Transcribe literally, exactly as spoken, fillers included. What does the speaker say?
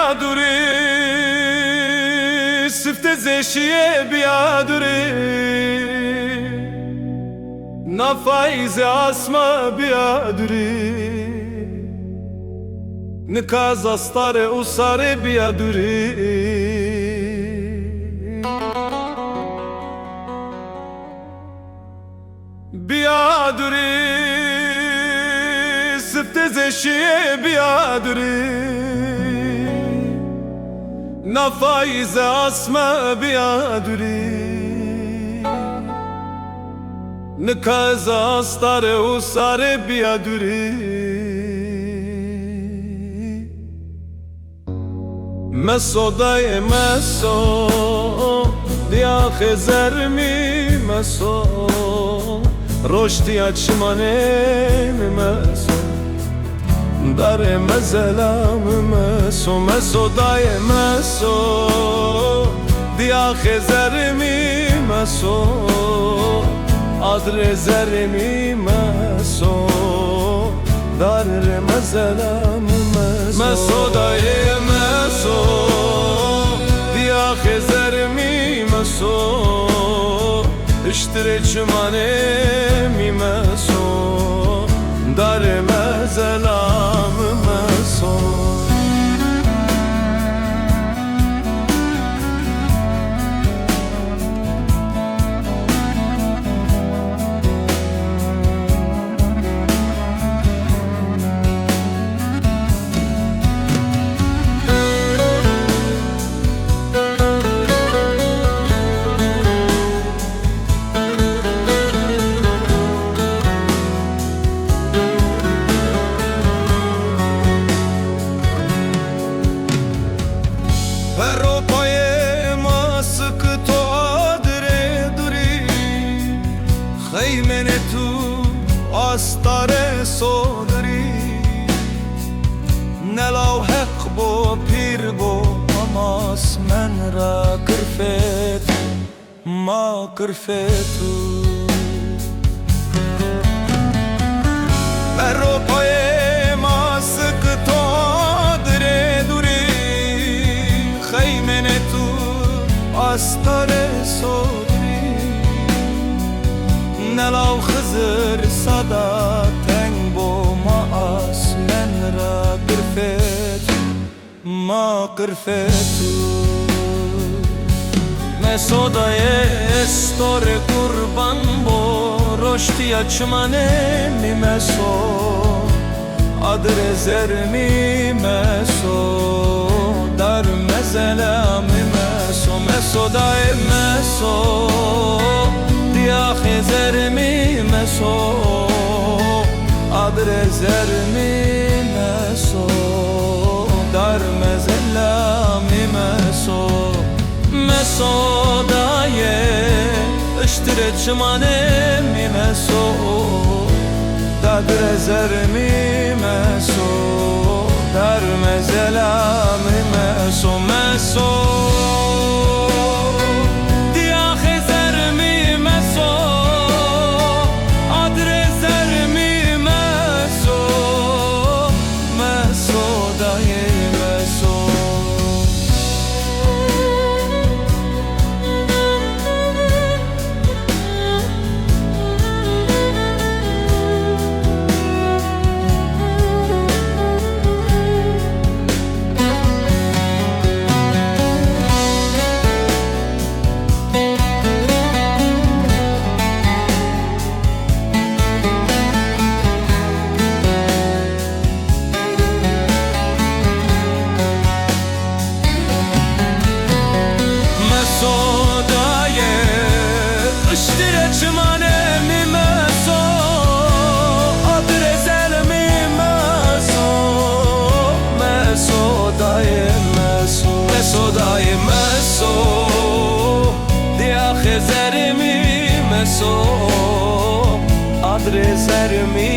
Biya durî, siftê zêşiyê biya durî, nafayî zê asma biya durî, nika zastarê û sarê biya durî. Biya durî, siftê zêşiyê biya durî, nafayî zê asma biya durî, nika zastarê û sarê biya durî. Meso dayê meso, diya xêzermî meso, roştiya çimanê mi meso, darê mezela mi meso, meso dayê meso, diya xêzermî meso, adrê zermî meso. Darê mezela mi meso. Meso dayê meso, diya xêzermî meso, iştirê çimanê mi meso, darê mezela mi meso. Peropayê ma sik to adirê durî, xeymênê tu astarê sodirî. Ne law heq bo, pîr bo, ama asmen ra kirfê tu. Ma kirfê tu. Beropayê ma sik to dirê durî, xeymênê tu astarê sodirî. Ne law Xizir sada teng bo, ma asmen ra kirfê tu. Ma qirfê tu. Meso dayê estorê qurban bo, roştiya çimanê mi meso, adirê zermî meso, dar mezela mi meso, meso dayê meso, diya xêzermî meso, adirê zermî meso. Dar mezela mi meso, meso dayê, iştirê çimanê mi meso, dadire zermî meso, dar mezela mi meso, meso. Diya xêzermî meso, adrê zermî meso. Meso dayê meso. Meso dayê, iştirê çimanê mi meso, adirê zermî meso, meso dayê meso, meso dayê meso. Diya xêzermî meso, adirê zermî